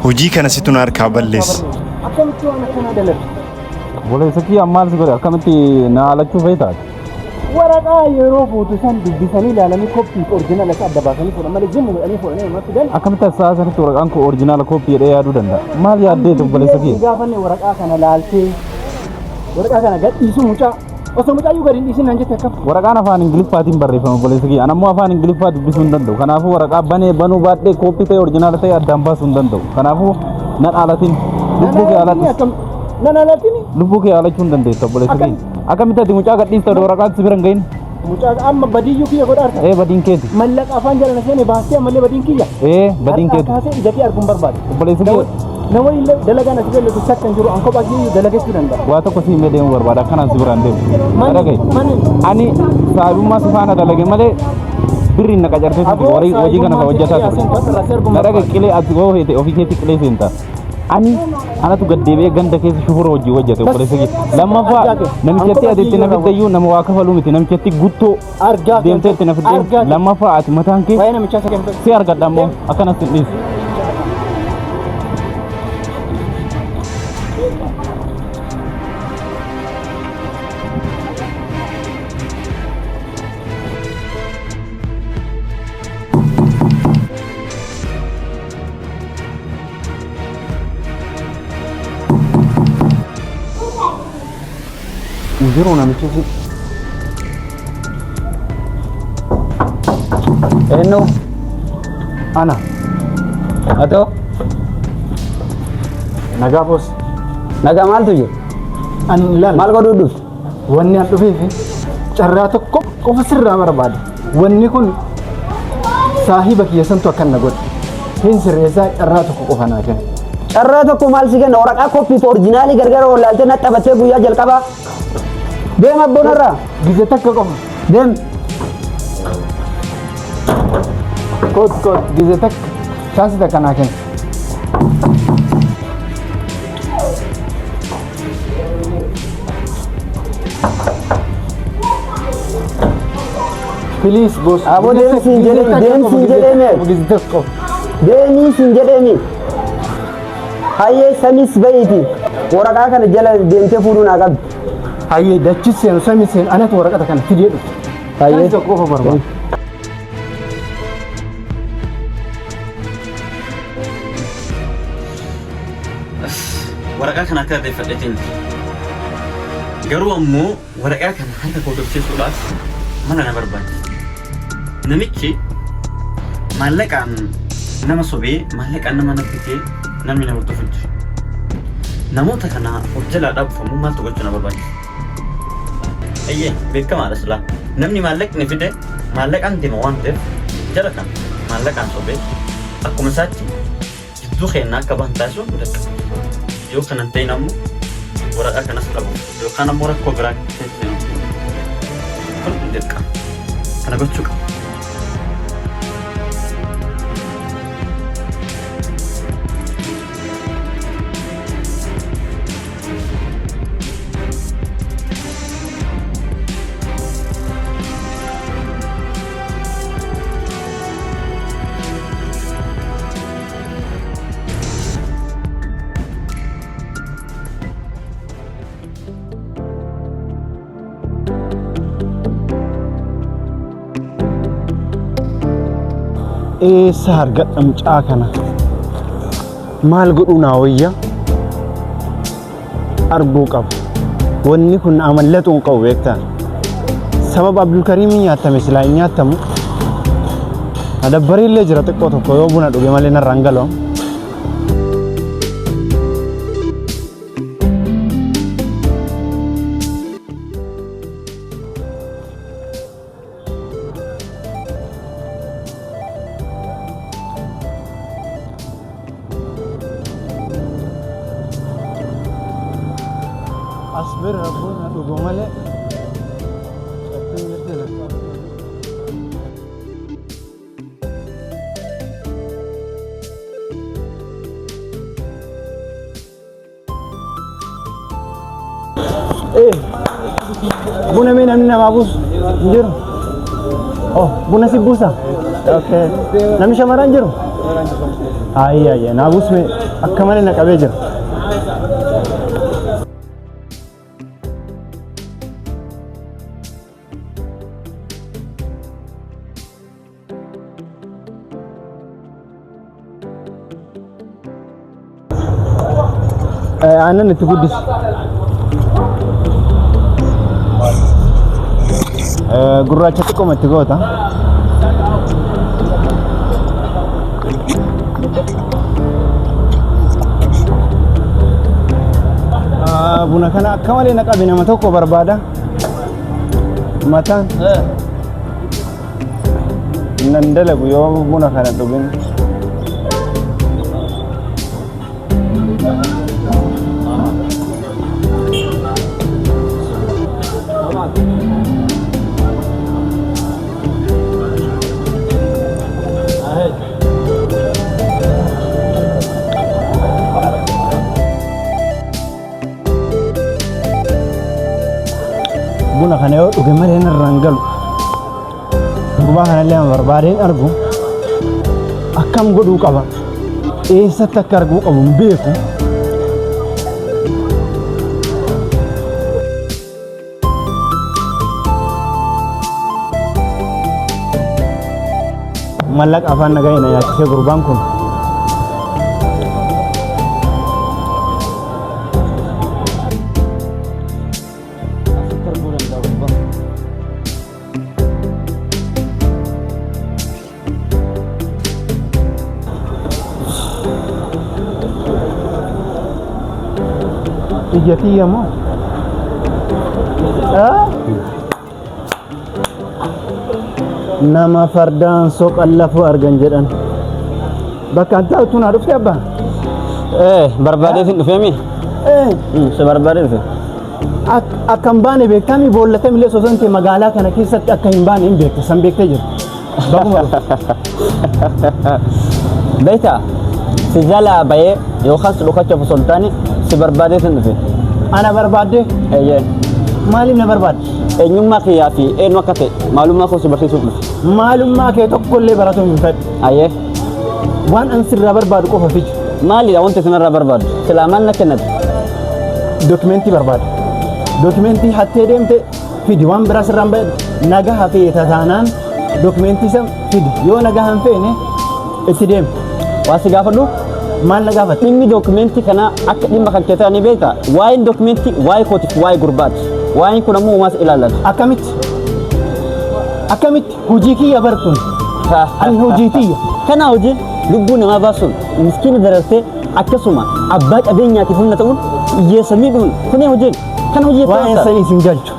Hojii kana situ na harkaa balleesse. Akkamitti waan akkanaa dalagde? Obboleessa kiyya maal si godhe akkamitti na haalachuu fa'i taate? Waraqaa yeroo fuutu san dubbisanii ilaalanii koppii fi orjinaala isaa adda baasanii fuudhan malee jimma godhanii fuudhanii namatti fidan. Akkamitti as sa'a sanitti waraqaan koo orjinaala koppii jedhee yaaduu danda'a? Maal yaaddeeti obboleessa Hin kiyya? gaafanne waraqaa kana laaltee waraqaa kana gadhiisuu mucaa osoo mucaayyuu gadi hin dhiisin naan jette akkam? Waraqaan afaan Ingiliffaatiin barreeffama obboleessa kiyya. Ani ammoo afaan Ingiliffaa dubbisuu hin danda'u. Kanaafuu waraqaa banee banuu baadhee kooppii ta'e orjinaala ta'e addaan baasuu hin danda'u. Kanaafuu nan haalatin. Lubbuu kee haaladhu. Akkam nan haalatini? Lubbuu kee haalachuu hin dandeessa obboleessa Akkam? kiyya. Akkamitti ati mucaa gadhiista odoo waraqaan si bira hin gahin? Mucaa amma badiyyuu kiyya godha harka. Ee badiin keeti. Mallaqa afaan jala na seene baastee ammallee badiin kiyya. Ee badiin Har'aa keeti. kaasee ija kee arguun barbaade. Obboleessi kiyya Nama illee dalagaan as galle takka hin jiru an kophaa kiyya dalagachuu danda'a. waa tokko si himee deemuu barbaada akkanaan si biraan deemu. Dhaga'i. Manni Ani saahibummaa si faana dalage malee birriin na qacartee turte horii hojii kana hojjetaa ture. Na dhaga'i qilee ati hoo feete ofii keetti qilee seenta. Ani anatu gad deebi'ee ganda keessa shufura hojii hojjete obboleessa kiyya. Lammaffaa namichatti ati itti na fiddeyyuu nama waa kafaluu miti namichatti guttoo Argaa deemtee itti na fiddee lammaffaa ati mataan kee Waa'ee namichaa isa kennu. si argadha ammoo akkanas hin dhiisu. Hin jiru namichi si. Eenyu? Ana. Atoo? Nagaa boos. Nagaa maaltu jira? Ani ilaali. Maal godhuu dhufte? Wanni an dhufeef carraa tokko qofa sirraa barbaada. Wanni kun saahiba kiyya santu akkan na godhe. Hin sirreessaa carraa tokko qofa naa kenna. Carraa tokko maal si kenna? Waraqaa koppii fi orjinaalii gargar wallaaltee na taphattee guyyaa jalqabaa. Deem abboonarraa. Gize takka qofa. Deem. Koot koot gize takka chaansii takka naa kenna. Please boss. Aboo deem siin jedhee deem siin jedhee mee. Gize takka qofa. Deemii siin jedheemi. Hayyee samis bahiiti. Waraqaa kana jala deemtee fuudhuu naa qabdi. Hayyee dachis seenu samii seenu anatu waraqata kana fidee dhufe. Hayyee. Chaansii tokko qofa barbaada. Waraqaa kana akka deeffadheetiin jira. Garuu ammoo waraqaa kana harka koo tursiisuudhaaf mala na barbaachisa. Namichi maallaqaan nama sobee maallaqaan nama nabbitee namni na hordofu jira. Namoota kana of jalaa dhaabuuf ammoo maaltu gochuu na barbaachisa? Eeyyee beekamaadha silaa. Namni maallaqni fide maallaqaan deema waan ta'eef jara kana maallaqaan sobee akkuma isaatti jidduu keenya akka bahan taasisuun dirqama. Yoo kana hin ta'in ammoo waraqaa kanas dhabu yookaan ammoo rakkoo biraa keessa seenuu kun dirqama. Kana gochuu qaba. Eessa argadha mucaa kana? Maal godhuu naa wayya? Arguu qaba. Wanni kun amallatu hin qabu beektaa? Sababa Abdulkariimiin nyaatame silaa hin nyaattamu. Adabbarii illee jira xiqqoo tokko yoo buna dhuge malee narra hin galu. As bira buna dhugu malee. Cattiin jirti lafa. Eh, buna mee namni namaa buusu hin jiru. Oh, buna si buusa? Okay. Namni shamarran jiru? Ayyee ayyee naa buusme akka malee na qabee jira. Aannan itti guddisi. Gurraacha xiqqooma itti goota. Buna kana akka malee na qabe nama tokko barbaada. Mataan nan dalagu yoo buna kana dhugin. Buna kana yoo dhuge malee narraan galu. Gurbaa kanallee ama barbaadeen argu akkam godhuu qaba? Eessatti akka arguu qabu hin beeku. Mallaqa afaan nagahee na nyaachisee gurbaan kun. Ija tiyya moo? Nama fardaan soqan lafoo argan jedhan. Bakka an taa'utu naa dhufte abbaa? Eh, barbaadee sin dhufeemi? Eh, Si barbaadee dhufe. Akka hin baane beektaami boolla kamillee osoo hin ta'e magaalaa kana keessatti akka hin baane hin beekta san beektee jirta. Baguma dhufte. Beektaa si jalaa bahee yookaan si dhokachuuf osoo hin taane si barbaadee sin dhufe. Ana barbaaddee Eeyyee. maaliif na barbaadde? Eenyummaa kiyyaa fi eenyu akka ta'e maalummaa koo si barsiisuuf dhufe. Maalummaa kee tokkollee baratuu hin fedhu. Ayyee. Waan an sirraa barbaadu qofa fidi. Maalidha wanti isinirraa barbaadu? Silaa maal na kennate? Dookimentii barbaada. Dookimentii hattee deemte fidi waan biraa sirraan bahe nagaa feeta taanaan dookimentii san fidi. Yoo nagaa hin feene itti deemi. Waa si gaafadhu? Maal na gaafatte? Dhimmi dookimentii kanaa akka dhimma kan kee ta'an ni beektaa? Waa'een dookimentii waa'ee kootiif waa'ee gurbaati. Waa'een kun ammoo uumaas ilaallata. Akkamitti? Akkamitti hojii kiyya bartuun? Ani hojii tiyya. Kana hojiin lubbuu namaa baasuun miskiina darartee akkasuma abbaa qabeenyaatiif humna ta'uun hiyyeessa miidhuun kuni hojiin kana hojii jettee Waa'een waamta. sanii isin galchu.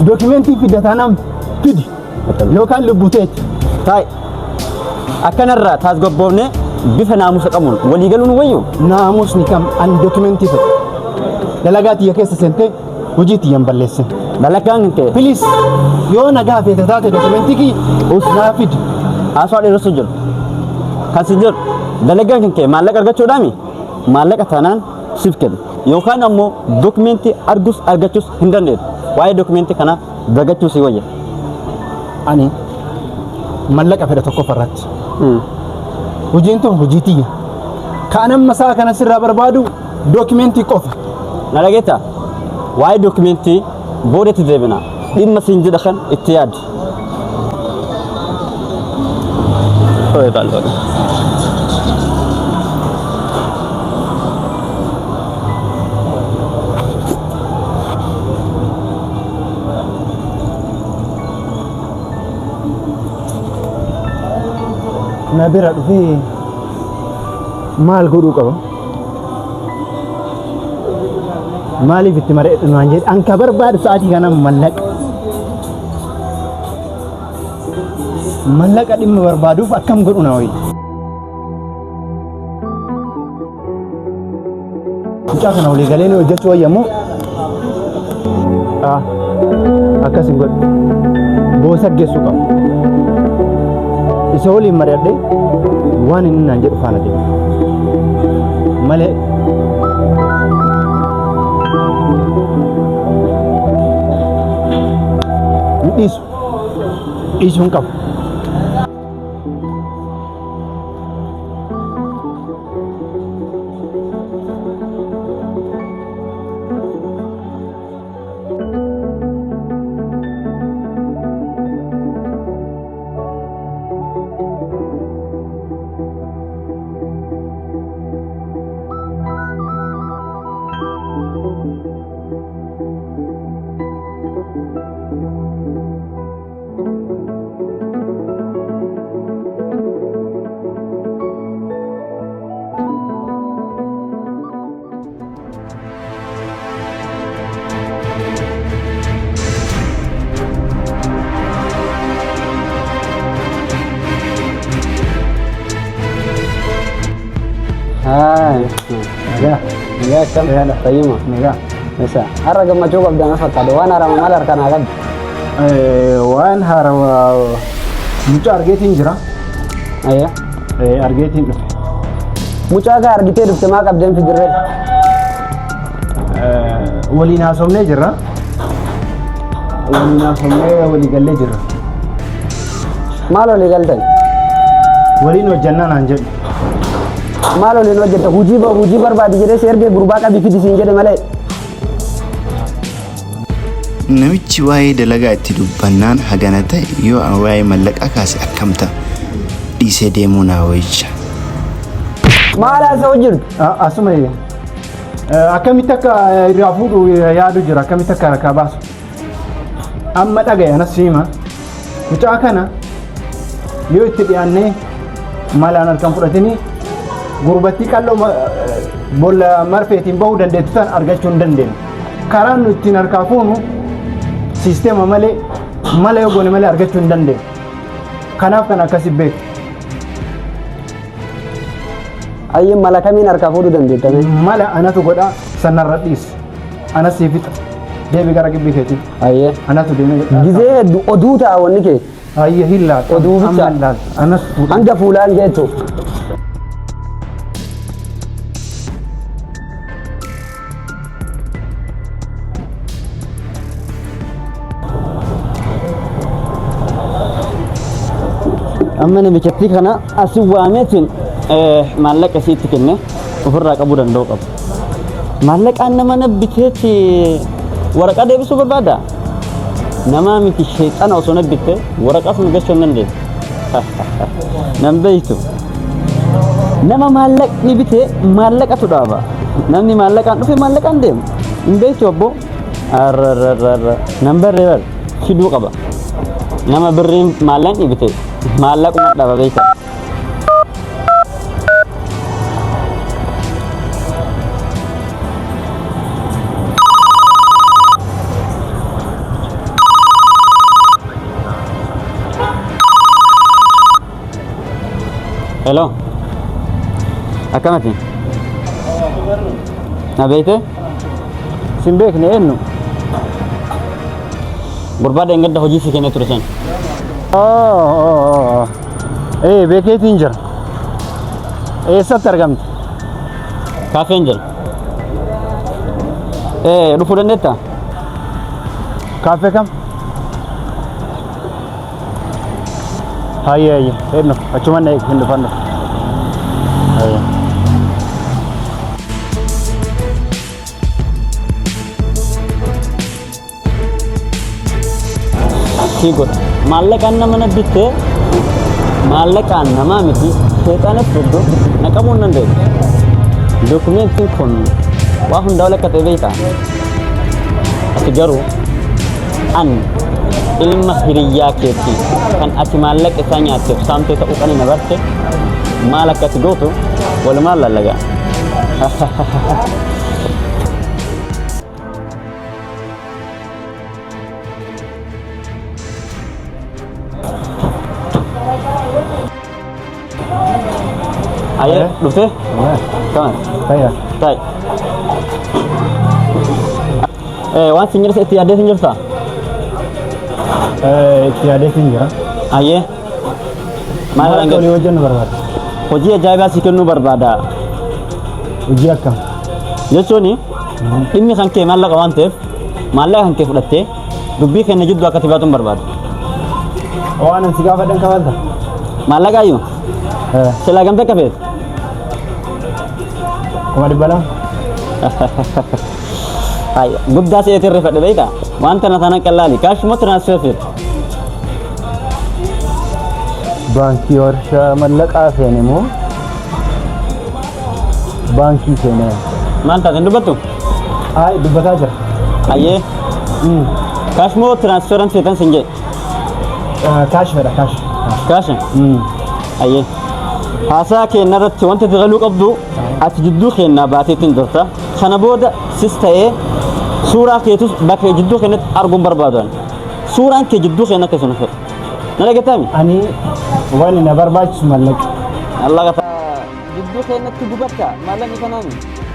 Dookimentii fidda taanaan fidi. Yookaan lubbuu teeti. Taa'i. Akkanarraa taasgabboofnee bifa naamusa qabuun walii galuun wayyu. Naamusni kam ani dookimentii fedha. Dalagaa tiyya keessa seentee hojii tiyya hin balleessin. Dalagaan kee Please yoo nagaa feete taate dookimentii kiyya naa fidi. Haasawaa dheeressu jiru. Kan si jedhu dalagaan kan kee maallaqa argachuudhaami maallaqa taanaan siif kenna. Yookaan ammoo dookimentii argus argachuus hin dandeettu. Waa'ee dookimentii kanaa dagachuu si wayya. Ani mallaqa fedha tokkoffaa irratti. Hojiin tun hojii tiyya. Kan amma isaa kana sirraa barbaadu dookimentii qofa. Na dhageettaa? Waa'ee dookimentii boodatti deebina. Dhimma siin jedha kan itti yaadi. Na bira dhufee maal godhuu qaba? Maaliif itti mari'adhu naan jedhe an ka barbaadu sa'aatii kana mallaqa. Mallaqa dhimma barbaaduuf akkam godhu na wayya. Mucaa kana walii galee ni hojjechuu wayya moo? Ah, akkas hin godhu. Boosa geessu qaba. Isa waliin mari'adhee waan inni naan jedhu faana deema. Malee hin dhiisu. Dhiisuu hin qabu. Haa. Nagaa. Nagaa akkam? Nagaadha. Fayyuma. Nagaa. Isa. Har'a gammachuu qabda na fakkaata. Waan haaraama maal harkaa naa qabdi? Waan haarawaa mucaa argeetiin jira. Ayya. Argeetiin dhufe. Mucaa kaa argitee dhufte maa qabdeen fidirree? Waliin haasofnee jirra. Waliin haasofnee walii gallee jirra. Maal walii galtan? Waliin hojjannaa naan jedhu. Maal waliin hojjetta? Hujii hujii barbaadi jedhee si ergee gurbaa qabii fidi siin jedhe malee. Namichi waa'ee dalagaa itti dubbannaan hagana ta'e yoo an waa'ee mallaqaa kaase akkam ta'a? Dhiisee deemuu naa wayya. Maal haasa'u jirtu? Asuma akkamitti akka irraa fuudhu yaadu jira akkamitti akka harkaa baasu. Amma dhagaye anas hima. Mucaa kana yoo itti dhiyaannee malaan harkaan fudhatanii gurbattii qalloo boolla marfeetiin bahuu dandeettu san argachuu hin dandeenyu. Karaan nu ittiin harkaa fuunu siisteema malee mala yoo goone malee argachuu hin dandeenyu. Kanaaf kan akkasi beeku. Ayyee mala kamiin harkaa fuudhuu dandeettame? Mala anatu godha sanarra dhiisi. Anas sii fixa. Deebi gara gibbii keetii. Ayyee. Anatu deemee. Gizee hedduu oduu ta'a wanni kee. Ayyee hin laata. Oduu bicha. Amma hin laata. Anas fuudha. Hanga fuulaan geettu. Amma namichattii kana asi waameetiin maallaqa isiitti kenne ofirraa qabuu danda'u qaba. Maallaqaan nama na biteetti waraqaa deebisuu barbaada? Namaa miti sheexana osoo na bitte waraqaa sun gachuu hin dandeessu. Nan beektu. Nama maallaqni bite maallaqatu dhaaba. Namni maallaqaan dhufe maallaqaan deema. Hin beektu obbo. Arrarrarra. Nan barree bar fiduu qaba. Nama birriin maallaqni bite maallaquma dhaba beekta. Hello. Akkamati? Na beekte? Sin beekne eenyu? Gurbaa dheengadda hojii si kennee ture san. Oh, ee beekeetiin jira. Eessatti argamte? Kaafeen jira. Ee dhufuu dandeettaa? Kaaffee kam? Hayyee hayyee hin dhufu achuman eegi hin dhufan dhufu. Hayyee. Sii godha. Maallaqaan nama na bitte maallaqaan namaa miti seexanas fiddu na qabuu hin dandeessu. Dokumentiin kun waa hundaa ol akka ta'e beektaa? Ati garuu an ilma hiriyyaa keetii kan ati maallaqa isaa nyaatteef saamtee ta'uu kan na barte maal akka ati gootu walumaan lallagaa. Ayo, dhuftee? Come. Fayyaa. Ta'i. Waan sin jirsa itti yaaddee sin jirta? Itti yaadeetiin jira. Ayyee. Maal Maal akka walii irraan hojjennu barbaada? Hojii ajaa'ibaa si kennuu barbaada. Hojii akkam? Jechuun dhimmi kan kee maallaqa waan ta'eef maallaqa kan kee fudhattee dubbii keenya jidduu akka ati baatu hin barbaadu. Waan ani si gaafadhan kafalta? Maallaqaayyuu silaa gamta akka feete. 200,000. Hayi guddaa si'eetiin rifadhe beektaa waan tana tana qallaali kaash moo transfer feete. Baankii warshaa mallaqaa seene moo baankii seene? Maal taate hin dubbattu? Ay dubbataa jira. Hayyee kaash moo transferan feetan sin jedhe. Kaash fedha kaash. Kaash? Hayyee. Haasaa keenya irratti wanta ati galuu qabdu ati jidduu keenyaa baateetiin jirta. Kana booda sis ta'ee suuraa keetus bakka jidduu keenyatti arguun barbaadan. Suuraan kee jidduu keenya akka sun fedha. Na dhageettaami? Ani waan na barbaachisu mallaqa. Mallaqa. Jidduu Hojii keenyatti gubatta maallaqni kanaami.